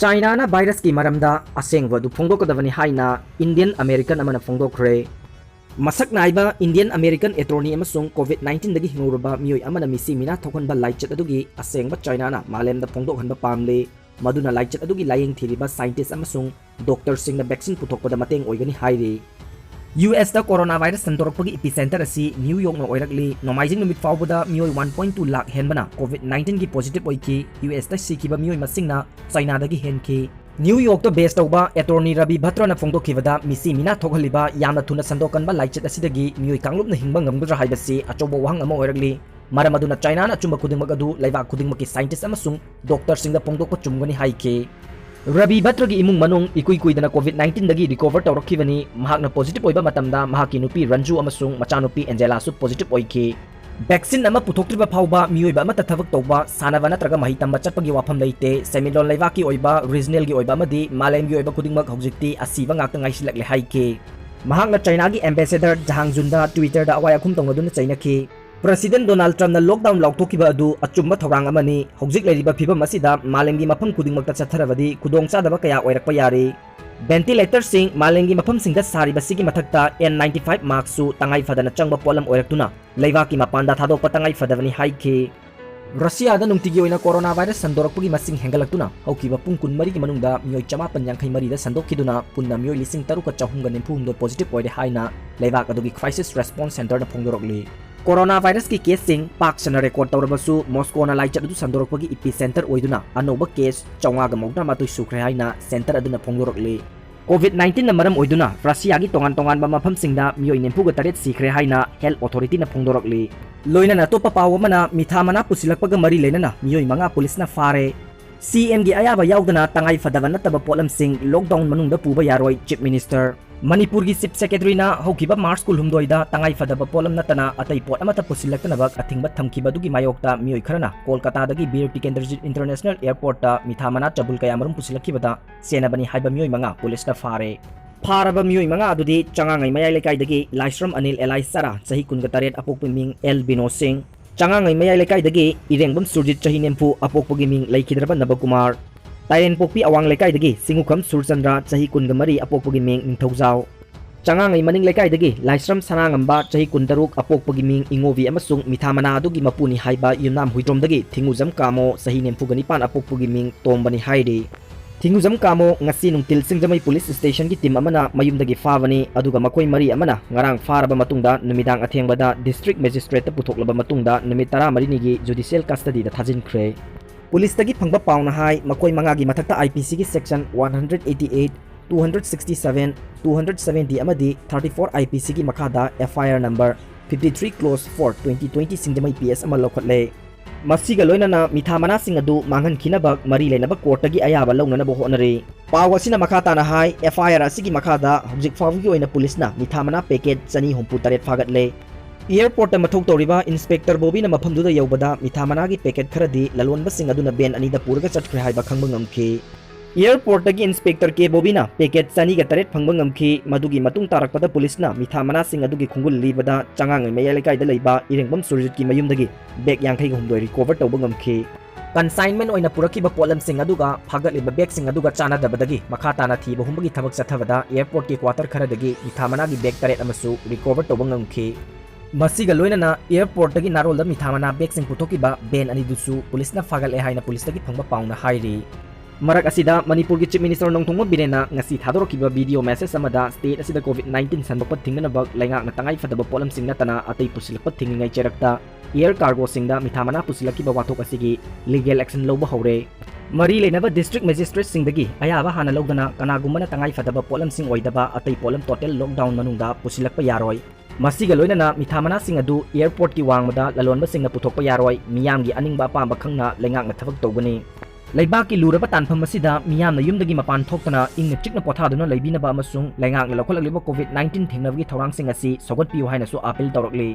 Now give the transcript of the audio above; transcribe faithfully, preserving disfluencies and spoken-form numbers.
ꯆꯥꯏꯅꯥꯅ ꯚꯥꯏꯔꯁꯀꯤ ꯃꯔꯝꯗ ꯑꯁꯦꯡꯕ ꯑꯗꯨ ꯐꯣꯡꯗꯣꯛꯀꯗꯕꯅꯤ ꯍꯥꯏꯅ Indian American ꯑꯃꯅ ꯐꯣꯡꯗꯣꯛꯈ꯭ꯔꯦ꯫ ꯃꯁꯛ ꯅꯥꯏꯕ Indian American attorney ꯑꯃꯁꯨꯡ COVID nineteenꯗꯒꯤ ꯍꯤꯡꯍꯧꯔꯕ ꯃꯤꯑꯣꯏ ꯑꯃꯅ ꯃꯤꯁꯤ ꯃꯤꯅꯥ ꯊꯣꯛꯍꯟꯕ ꯂꯥꯏꯆꯠ ꯑꯗꯨꯒꯤ ꯑꯁꯦꯡꯕ ꯆꯥꯏꯅꯥꯅ ꯃꯥꯂꯦꯝꯗ ꯐꯣꯡꯗꯣꯛꯍꯟꯕ ꯄꯥꯝꯂꯤ, ꯃꯗꯨꯅ ꯂꯥꯏꯆꯠ ꯑꯗꯨꯒꯤ ꯂꯥꯏꯌꯦꯡ ꯊꯤꯔꯤꯕ scientist ꯑꯃꯁꯨꯡ doctorꯁꯤꯡꯅ vaccine ꯄꯨꯊꯣꯛꯄꯗ ꯃꯇꯦꯡ ꯑꯣꯏꯒꯅꯤ ꯍꯥꯏꯔꯤ꯫ USꯇ coronavirus ꯁꯟꯗꯣꯔꯛꯄꯒꯤ epicenter ꯑꯁꯤ New Yorkꯅ ꯑꯣꯏꯔꯛꯂꯤ꯫ ꯅꯣꯡꯃꯥꯏꯖꯤꯡ ꯅꯨꯃꯤꯠ ꯐꯥꯎꯕꯗ ꯃꯤꯑꯣꯏ one point two lakh ꯍꯦꯟꯕꯅ COVID nineteenꯒꯤ positive ꯑꯣꯏꯈꯤ꯫ USꯇ ꯁꯤꯈꯤꯕ ꯃꯤꯑꯣꯏ ꯃꯁꯤꯡꯅ ꯆꯥꯏꯅꯥꯗꯒꯤ ꯍꯦꯟꯈꯤ꯫ New Yorkꯇ base ꯇꯧꯕ attorney ꯔꯕꯤ ꯚꯠꯇ꯭ꯔꯅ ꯐꯣꯡꯗꯣꯛꯈꯤꯕꯗ, ꯃꯤꯁꯤ ꯃꯤꯅꯥ ꯊꯣꯛꯍꯜꯂꯤꯕ ꯌꯥꯝꯅ ꯊꯨꯅ ꯁꯟꯗꯣꯛꯀꯟꯕ ꯂꯥꯏꯆꯠ ꯑꯁꯤꯗꯒꯤ ꯃꯤꯑꯣꯏ ꯀꯥꯡꯂꯨꯞꯅ ꯍꯤꯡꯕ ꯉꯝꯒꯗ꯭ꯔꯥ ꯍꯥꯏꯕꯁꯤ ꯑꯆꯧꯕ ꯋꯥꯍꯪ ꯑꯃ ꯑꯣꯏꯔꯛꯂꯤ꯫ ꯃꯔꯝ ꯑꯗꯨꯅ ꯆꯥꯏꯅꯥꯅ ꯑꯆꯨꯝꯕ ꯈꯨꯗꯤꯡꯃꯛ ꯑꯗꯨ ꯂꯩꯕꯥꯛ ꯈꯨꯗꯤꯡꯃꯛꯀꯤ scientist ꯑꯃꯁꯨꯡ doctorꯁꯤꯡꯗ ꯐꯣꯡꯗꯣꯛꯄ ꯆꯨꯝꯒꯅꯤ ꯍꯥꯏꯈꯤ꯫ ꯔꯕꯤ ꯚꯠꯇ꯭ꯔꯒꯤ ꯏꯃꯨꯡ ꯃꯅꯨꯡ ꯏꯀꯨꯏ ꯀꯨꯏꯗꯅ COVID nineteenꯗꯒꯤ recover ꯇꯧꯔꯛꯈꯤꯕꯅꯤ꯫ ꯃꯍꯥꯛꯅ positive ꯑꯣꯏꯕ ꯃꯇꯝꯗ ꯃꯍꯥꯛꯀꯤ ꯅꯨꯄꯤ ꯔꯟꯖꯨ ꯑꯃꯁꯨꯡ ꯃꯆꯥꯅꯨꯄꯤ ꯑꯦꯟꯖꯦꯂꯥꯁꯨ positive ꯑꯣꯏꯈꯤ꯫ Vaccine ꯑꯃ ꯄꯨꯊꯣꯛꯇ꯭ꯔꯤꯕ ꯐꯥꯎꯕ ꯃꯤꯑꯣꯏꯕ ꯑꯃꯠꯇ ꯊꯕꯛ ꯇꯧꯕ, ꯁꯥꯟꯅꯕ ꯅꯠꯇ꯭ꯔꯒ ꯃꯍꯩ ꯇꯝꯕ ꯆꯠꯄꯒꯤ ꯋꯥꯐꯝ ꯂꯩꯇꯦ꯫ ꯁꯦꯟꯃꯤꯠꯂꯣꯟ ꯂꯩꯕꯥꯛꯀꯤ ꯑꯣꯏꯕ, regionalꯒꯤ ꯑꯣꯏꯕ ꯑꯃꯗꯤ ꯃꯥꯂꯦꯝꯒꯤ ꯑꯣꯏꯕ ꯈꯨꯗꯤꯡꯃꯛ ꯍꯧꯖꯤꯛꯇꯤ ꯑꯁꯤꯕ ꯉꯥꯛꯇ ꯉꯥꯏꯁꯤꯜꯂꯛꯂꯦ ꯍꯥꯏꯈꯤ꯫ ꯃꯍꯥꯛꯅ ꯆꯥꯏꯅꯥꯒꯤ ambassador ꯖꯍꯥꯡ ꯖꯨꯟꯗ Twitterꯗ ꯑꯋꯥꯏ ꯑꯈꯨꯝ ꯇꯧꯅꯗꯨꯅ ꯆꯩꯅꯈꯤ꯫ President Donald Trumpꯅ lockdown ꯂꯥꯎꯊꯣꯛꯈꯤꯕ ꯑꯗꯨ ꯑꯆꯨꯝꯕ ꯊꯧꯔꯥꯡ ꯑꯃꯅꯤ꯫ ꯍꯧꯖꯤꯛ ꯂꯩꯔꯤꯕ ꯐꯤꯚꯝ ꯑꯁꯤꯗ ꯃꯥꯂꯦꯝꯒꯤ ꯃꯐꯝ ꯈꯨꯗꯤꯡꯃꯛꯇ ꯆꯠꯊꯔꯕꯗꯤ ꯈꯨꯗꯣꯡꯆꯥꯗꯕ ꯀꯌꯥ ꯑꯣꯏꯔꯛꯄ ꯌꯥꯔꯤ꯫ Ventilatorꯁꯤꯡ ꯃꯥꯂꯦꯝꯒꯤ ꯃꯐꯝꯁꯤꯡꯗ ꯁꯥꯔꯤꯕꯁꯤꯒꯤ ꯃꯊꯛꯇ N ninety-five maskꯁꯨ ꯇꯉꯥꯏ ꯐꯗꯅ ꯆꯪꯕ ꯄꯣꯠꯂꯝ ꯑꯣꯏꯔꯛꯇꯨꯅ ꯂꯩꯕꯥꯛꯀꯤ ꯃꯄꯥꯟꯗ ꯊꯥꯗꯣꯛꯄ ꯇꯉꯥꯏ ꯐꯗꯕꯅꯤ ꯍꯥꯏꯈꯤ꯫ ꯔꯁꯤꯌꯥꯗ ꯅꯨꯡꯇꯤꯒꯤ ꯑꯣꯏꯅ coronavirus ꯁꯟꯗꯣꯔꯛꯄꯒꯤ ꯃꯁꯤꯡ ꯍꯦꯟꯒꯠꯂꯛꯇꯨꯅ ꯍꯧꯈꯤꯕ ꯄꯨꯡ ꯀꯨꯟꯃꯔꯤꯒꯤ ꯃꯅꯨꯡꯗ ꯃꯤꯑꯣꯏ ꯆꯃꯥꯄꯟ ꯌꯥꯡꯈꯩ ꯃꯔꯤꯗ ꯁꯟꯗꯣꯛꯈꯤꯗꯨꯅ ꯄꯨꯟꯅ ꯃꯤꯑꯣꯏ ꯂꯤꯁꯤꯡ ꯇꯔꯨꯛꯀ ꯆꯍꯨꯝꯒ ꯅꯤꯐꯨ ꯍꯨꯝꯗꯣꯏ positive ꯑꯣꯏꯔꯦ ꯍꯥꯏꯅ ꯂꯩꯕꯥꯛ ꯑꯗꯨꯒꯤ Crisis Response Centreꯅ ꯐꯣꯡꯗꯣꯔꯛꯂꯤ꯫ Coronavirusꯀꯤ caseꯁꯤꯡ ꯄꯥꯛ ꯁꯟꯅ record ꯇꯧꯔꯕꯁꯨ, ꯃꯣꯁꯀꯣꯅ ꯂꯥꯏꯆꯠ ꯑꯗꯨ ꯁꯟꯗꯣꯔꯛꯄꯒꯤ epicenter ꯑꯣꯏꯗꯨꯅ ꯑꯅꯧꯕ case ꯆꯥꯝꯃꯉꯥꯒ ꯃꯧꯗ꯭ꯔꯥ ꯃꯥꯊꯣꯏ ꯁꯨꯈ꯭ꯔꯦ ꯍꯥꯏꯅ centre ꯑꯗꯨꯅ ꯐꯣꯡꯗꯣꯔꯛꯂꯤ꯫ COVID nineteenꯅ ꯃꯔꯝ ꯑꯣꯏꯗꯨꯅ ꯔꯁꯤꯌꯥꯒꯤ ꯇꯣꯉꯥꯟ ꯇꯣꯉꯥꯟꯕ ꯃꯐꯝꯁꯤꯡꯗ ꯃꯤꯑꯣꯏ ꯅꯤꯐꯨꯒ ꯇꯔꯦꯠ ꯁꯤꯈ꯭ꯔꯦ ꯍꯥꯏꯅ health authorityꯅ ꯐꯣꯡꯗꯣꯔꯛꯂꯤ꯫ ꯂꯣꯏꯅꯅ ꯑꯇꯣꯞꯄ ꯄꯥꯎ ꯑꯃꯅ, ꯃꯤꯊꯥ ꯃꯅꯥ ꯄꯨꯁꯤꯜꯂꯛꯄꯒ ꯃꯔꯤ ꯂꯩꯅꯅ ꯃꯤꯑꯣꯏ ꯃꯉꯥ ꯄꯨꯂꯤꯁꯅ ꯐꯥꯔꯦ꯫ CMꯒꯤ ꯑꯌꯥꯕ ꯌꯥꯎꯗꯅ ꯇꯉꯥꯏ ꯐꯗꯕ ꯅꯠꯇꯕ ꯄꯣꯠꯂꯝꯁꯤꯡ lockdown ꯃꯅꯨꯡꯗ ꯄꯨꯕ ꯌꯥꯔꯣꯏ, Chief Minister꯫ ꯃꯅꯤꯄꯨꯔꯒꯤ Chief Secretaryꯅ ꯍꯧꯈꯤꯕ March ꯀꯨꯟꯍꯨꯝꯗꯣꯏꯗ ꯇꯉꯥꯏ ꯐꯗꯕ ꯄꯣꯠꯂꯝ ꯅꯠꯇꯅ ꯑꯇꯩ ꯄꯣꯠ ꯑꯃꯠꯇ ꯄꯨꯁꯤꯜꯂꯛꯇꯅꯕ ꯑꯊꯤꯡꯕ ꯊꯝꯈꯤꯕ ꯑꯗꯨꯒꯤ ꯃꯥꯌꯣꯛꯇ ꯃꯤꯑꯣꯏ ꯈꯔꯅ ꯀꯣꯜꯀꯇꯥꯗꯒꯤ ꯕꯤꯔ ꯇꯤꯀꯦꯟꯗ꯭ꯔꯖꯤꯠ International Airportꯇ ꯃꯤꯊꯥ ꯃꯅꯥ ꯆꯕꯨꯜ ꯀꯌꯥꯃꯔꯨꯝ ꯄꯨꯁꯤꯜꯂꯛꯈꯤꯕꯗ ꯆꯦꯟꯅꯕꯅꯤ ꯍꯥꯏꯕ ꯃꯤꯑꯣꯏ ꯃꯉꯥ ꯄꯨꯂꯤꯁꯅ ꯐꯥꯔꯦ꯫ ꯐꯥꯔꯕ ꯃꯤꯑꯣꯏ ꯃꯉꯥ ꯑꯗꯨꯗꯤ ꯆꯉꯥꯉꯩ ꯃꯌꯥꯏ ꯂꯩꯀꯥꯏꯗꯒꯤ ꯂꯥꯏꯁ꯭ꯔꯝ ꯑꯅꯤꯜ alias ꯆꯔꯥ, ꯆꯍꯤ ꯀꯨꯟꯒ ꯇꯔꯦꯠ, ꯑꯄꯣꯛꯄ ꯃꯤꯡ ꯑꯦꯜ ꯕꯤꯅꯣ ꯁꯤꯡ, ꯆꯉꯥꯉꯩ ꯃꯌꯥꯏ ꯂꯩꯀꯥꯏꯗꯒꯤ ꯏꯔꯦꯡꯕꯝ ꯁꯨꯔꯖꯤꯠ, ꯆꯍꯤ ꯅꯤꯐꯨ, ꯑꯄꯣꯛꯄꯒꯤ ꯃꯤꯡ ꯂꯩꯈꯤꯗ꯭ꯔꯕ ꯅꯕꯀꯨꯃꯥꯔ, ꯇꯥꯏꯔꯦꯟꯄꯣꯛꯄꯤ ꯑꯋꯥꯡ ꯂꯩꯀꯥꯏꯗꯒꯤ ꯁꯤꯡꯉꯨꯈꯝ ꯁꯨꯔꯆꯟꯗ꯭ꯔ, ꯆꯍꯤ ꯀꯨꯟꯒ ꯃꯔꯤ, ꯑꯄꯣꯛꯄꯒꯤ ꯃꯤꯡ ꯅꯤꯡꯊꯧꯖꯥꯎ꯫ ꯆꯉꯥꯡꯉꯩ ꯃꯅꯤꯡ ꯂꯩꯀꯥꯏꯗꯒꯤ ꯂꯥꯏꯁ꯭ꯔꯝ ꯁꯅꯥꯉꯝꯕ, ꯆꯍꯤ ꯀꯨꯟꯇꯔꯨꯛ, ꯑꯄꯣꯛꯄꯒꯤ ꯃꯤꯡ ꯏꯉꯣꯕꯤ ꯑꯃꯁꯨꯡ ꯃꯤꯊꯥ ꯃꯅꯥ ꯑꯗꯨꯒꯤ ꯃꯄꯨꯅꯤ ꯍꯥꯏꯕ ꯌꯨꯝꯅꯥꯝ ꯍꯨꯏꯗ꯭ꯔꯣꯝꯗꯒꯤ ꯊꯤꯡꯉꯨꯖꯝ ꯀꯥꯃꯣ, ꯆꯍꯤ ꯅꯤꯐꯨꯒ ꯅꯤꯄꯥꯟ, ꯑꯄꯣꯛꯄꯒꯤ ꯃꯤꯡ ꯇꯣꯝꯕꯅꯤ ꯍꯥꯏꯔꯤ꯫ ꯊꯤꯡꯉꯨꯖꯝ ꯀꯥꯃꯣ ꯉꯁꯤ ꯅꯨꯡꯊꯤꯜ ꯁꯤꯡꯖꯃꯩ ꯄꯨꯂꯤꯁ ꯁ꯭ꯇꯦꯁꯟꯒꯤ ꯇꯤꯝ ꯑꯃꯅ ꯃꯌꯨꯝꯗꯒꯤ ꯐꯥꯕꯅꯤ, ꯑꯗꯨꯒ ꯃꯈꯣꯏ ꯃꯔꯤ ꯑꯃꯅ ꯉꯔꯥꯡ ꯐꯥꯔꯕ ꯃꯇꯨꯡꯗ ꯅꯨꯃꯤꯗꯥꯡ ꯑꯊꯦꯡꯕꯗ ꯗꯤꯁꯇ꯭ꯔꯤꯛ ꯃꯦꯖꯤꯁꯇ꯭ꯔꯦꯠꯇ ꯄꯨꯊꯣꯛꯂꯕ ꯃꯇꯨꯡꯗ ꯅꯨꯃꯤꯠ ꯇꯔꯥꯃꯔꯤꯅꯤꯒꯤ ꯖꯨꯗꯤꯁꯤꯌꯦꯜ ꯀꯁꯇꯗꯤꯗ ꯊꯥꯖꯤꯟꯈ꯭ꯔꯦ꯫ ꯄꯨꯂꯤꯁꯇꯒꯤ ꯐꯪꯕ ꯄꯥꯎꯅ ꯍꯥꯏ, ꯃꯈꯣꯏ ꯃꯉꯥꯒꯤ ꯃꯊꯛꯇ IPCꯒꯤ section one hundred eighty eight, two hundred sixty seven, two hundred seventy ꯑꯃꯗꯤ thirty four IPCꯒꯤ ꯃꯈꯥꯗ FIR number fifty three close for twenty twenty Singjamei PS ꯑꯃ ꯂꯧꯈꯠꯂꯦ꯫ ꯃꯁꯤꯒ ꯂꯣꯏꯅꯅ ꯃꯤꯊꯥ ꯃꯅꯥꯁꯤꯡ ꯑꯗꯨ ꯃꯥꯡꯍꯟꯈꯤꯅꯕ ꯃꯔꯤ ꯂꯩꯅꯕ ꯀꯣꯔꯠꯇꯒꯤ ꯑꯌꯥꯕ ꯂꯧꯅꯅꯕ ꯍꯣꯠꯅꯔꯤ꯫ ꯄꯥꯎ ꯑꯁꯤꯅ ꯃꯈꯥ ꯇꯥꯅ ꯍꯥꯏ, FIR ꯑꯁꯤꯒꯤ ꯃꯈꯥꯗ ꯍꯧꯖꯤꯛ ꯐꯥꯎꯕꯒꯤ ꯑꯣꯏꯅ ꯄꯨꯂꯤꯁꯅ ꯃꯤꯊꯥ ꯃꯅꯥ packet ꯆꯅꯤ ꯍꯨꯝꯐꯨ ꯇꯔꯦꯠ ꯐꯥꯒꯠꯂꯦ꯫ Airportꯇ ꯃꯊꯧ ꯇꯧꯔꯤꯕ Inspector ꯕꯣꯕꯤꯅ ꯃꯐꯝꯗꯨꯗ ꯌꯧꯕꯗ ꯃꯤꯊꯥ ꯃꯅꯥꯒꯤ packet ꯈꯔꯗꯤ ꯂꯂꯣꯟꯕꯁꯤꯡ ꯑꯗꯨꯅ van ꯑꯅꯤꯗ ꯄꯨꯔꯒ ꯆꯠꯈ꯭ꯔꯦ ꯍꯥꯏꯕ ꯈꯪꯕ ꯉꯝꯈꯤ꯫ Airportꯇꯒꯤ Inspector ꯀꯦ ꯕꯣꯕꯤꯅ packet ꯆꯅꯤꯒ ꯇꯔꯦꯠ ꯐꯪꯕ ꯉꯝꯈꯤ꯫ ꯃꯗꯨꯒꯤ ꯃꯇꯨꯡ ꯇꯥꯔꯛꯄꯗ ꯄꯨꯂꯤꯁꯅ ꯃꯤꯊꯥ ꯃꯅꯥꯁꯤꯡ ꯑꯗꯨꯒꯤ ꯈꯣꯡꯒꯨꯜ ꯂꯤꯕꯗ ꯆꯉꯥꯡꯉꯩ ꯃꯌꯥꯏ ꯂꯩꯀꯥꯏꯗ ꯂꯩꯕ ꯏꯔꯦꯡꯕꯝ ꯁꯨꯔꯖꯤꯠꯀꯤ ꯃꯌꯨꯝꯗꯒꯤ bag ꯌꯥꯡꯈꯩꯒ ꯍꯨꯝꯗꯣꯏ recover ꯇꯧꯕ ꯉꯝꯈꯤ꯫ Consignment ꯑꯣꯏꯅ ꯄꯨꯔꯛꯈꯤꯕ ꯄꯣꯠꯂꯝꯁꯤꯡ ꯑꯗꯨꯒ ꯐꯥꯒꯠꯂꯤꯕ bagꯁꯤꯡ ꯑꯗꯨꯒ ꯆꯥꯟꯅꯗꯕꯗꯒꯤ ꯃꯈꯥ ꯇꯥꯅ ꯊꯤꯕ ꯍꯨꯝꯕꯒꯤ ꯊꯕꯛ ꯆꯠꯊꯕꯗ airportꯀꯤ quarter ꯈꯔꯗꯒꯤ ꯃꯤꯊꯥ ꯃꯅꯥꯒꯤ bag ꯇꯔꯦꯠ ꯑꯃꯁꯨ recover ꯇꯧꯕ ꯉꯝꯈꯤ꯫ ꯃꯁꯤꯒ ꯂꯣꯏꯅꯅ airportꯇꯒꯤ ꯅꯥꯔꯣꯜꯗ ꯃꯤꯊꯥ ꯃꯅꯥ bagꯁꯤꯡ ꯄꯨꯊꯣꯛꯈꯤꯕ van ꯑꯅꯤꯗꯨꯁꯨ ꯄꯨꯂꯤꯁꯅ ꯐꯥꯒꯠꯂꯦ ꯍꯥꯏꯅ ꯄꯨꯂꯤꯁꯇꯒꯤ ꯐꯪꯕ ꯄꯥꯎꯅ ꯍꯥꯏꯔꯤ꯫ ꯃꯔꯛ ꯑꯁꯤꯗ ꯃꯅꯤꯄꯨꯔꯒꯤ Chief Minister ꯅꯣꯡꯊꯣꯝꯕꯝ ꯕꯤꯔꯦꯟꯅ ꯉꯁꯤ ꯊꯥꯗꯣꯔꯛꯈꯤꯕ video message ꯑꯃꯗ state ꯑꯁꯤꯗ COVID nineteen ꯁꯟꯗꯣꯛꯄ ꯊꯤꯡꯅꯅꯕ ꯂꯩꯉꯥꯛꯅ ꯇꯉꯥꯏ ꯐꯗꯕ ꯄꯣꯠꯂꯝꯁꯤꯡ ꯅꯠꯇꯅ ꯑꯇꯩ ꯄꯨꯁꯤꯜꯂꯛꯄ ꯊꯤꯡꯂꯤꯉꯩ ꯆꯩꯔꯛꯇ air cargoꯁꯤꯡꯗ ꯃꯤꯊꯥ ꯃꯅꯥ ꯄꯨꯁꯤꯜꯂꯛꯈꯤꯕ ꯋꯥꯊꯣꯛ ꯑꯁꯤꯒꯤ legal action ꯂꯧꯕ ꯍꯧꯔꯦ꯫ ꯃꯔꯤ ꯂꯩꯅꯕ district magistrateꯁꯤꯡꯗꯒꯤ ꯑꯌꯥꯕ ꯍꯥꯟꯅ ꯂꯧꯗꯅ ꯀꯅꯥꯒꯨꯝꯕꯅ ꯇꯉꯥꯏ ꯐꯗꯕ ꯄꯣꯠꯂꯝꯁꯤꯡ ꯑꯣꯏꯗꯕ ꯑꯇꯩ ꯄꯣꯠꯂꯝ total lockdown ꯃꯅꯨꯡꯗ ꯄꯨꯁꯤꯜꯂꯛꯄ ꯌꯥꯔꯣꯏ꯫ ꯃꯁꯤꯒ ꯂꯣꯏꯅꯅ ꯃꯤꯊꯥ ꯃꯅꯥꯁꯤꯡ ꯑꯗꯨ airportꯀꯤ ꯋꯥꯡꯃꯗ ꯂꯂꯣꯟꯕꯁꯤꯡꯅ ꯄꯨꯊꯣꯛꯄ ꯌꯥꯔꯣꯏ꯫ ꯃꯤꯌꯥꯝꯒꯤ ꯑꯅꯤꯡꯕ ꯑꯄꯥꯝꯕ ꯈꯪꯅ ꯂꯩꯉꯥꯛꯅ ꯊꯕꯛ ꯇꯧꯒꯅꯤ꯫ ꯂꯩꯕꯥꯛꯀꯤ ꯂꯨꯔꯕ ꯇꯥꯟꯐꯝ ꯑꯁꯤꯗ ꯃꯤꯌꯥꯝꯅ ꯌꯨꯝꯗꯒꯤ ꯃꯄꯥꯟ ꯊꯣꯛꯇꯅ ꯏꯪꯅ ꯆꯤꯛꯅ ꯄꯣꯊꯥꯗꯨꯅ ꯂꯩꯕꯤꯅꯕ ꯑꯃꯁꯨꯡ ꯂꯩꯉꯥꯛꯅ ꯂꯧꯈꯠꯂꯛꯂꯤꯕ COVID nineteen ꯊꯤꯡꯅꯕꯒꯤ ꯊꯧꯔꯥꯡꯁꯤꯡ ꯑꯁꯤ ꯁꯧꯒꯠꯄꯤꯌꯨ ꯍꯥꯏꯅꯁꯨ appeal ꯇꯧꯔꯛꯂꯤ꯫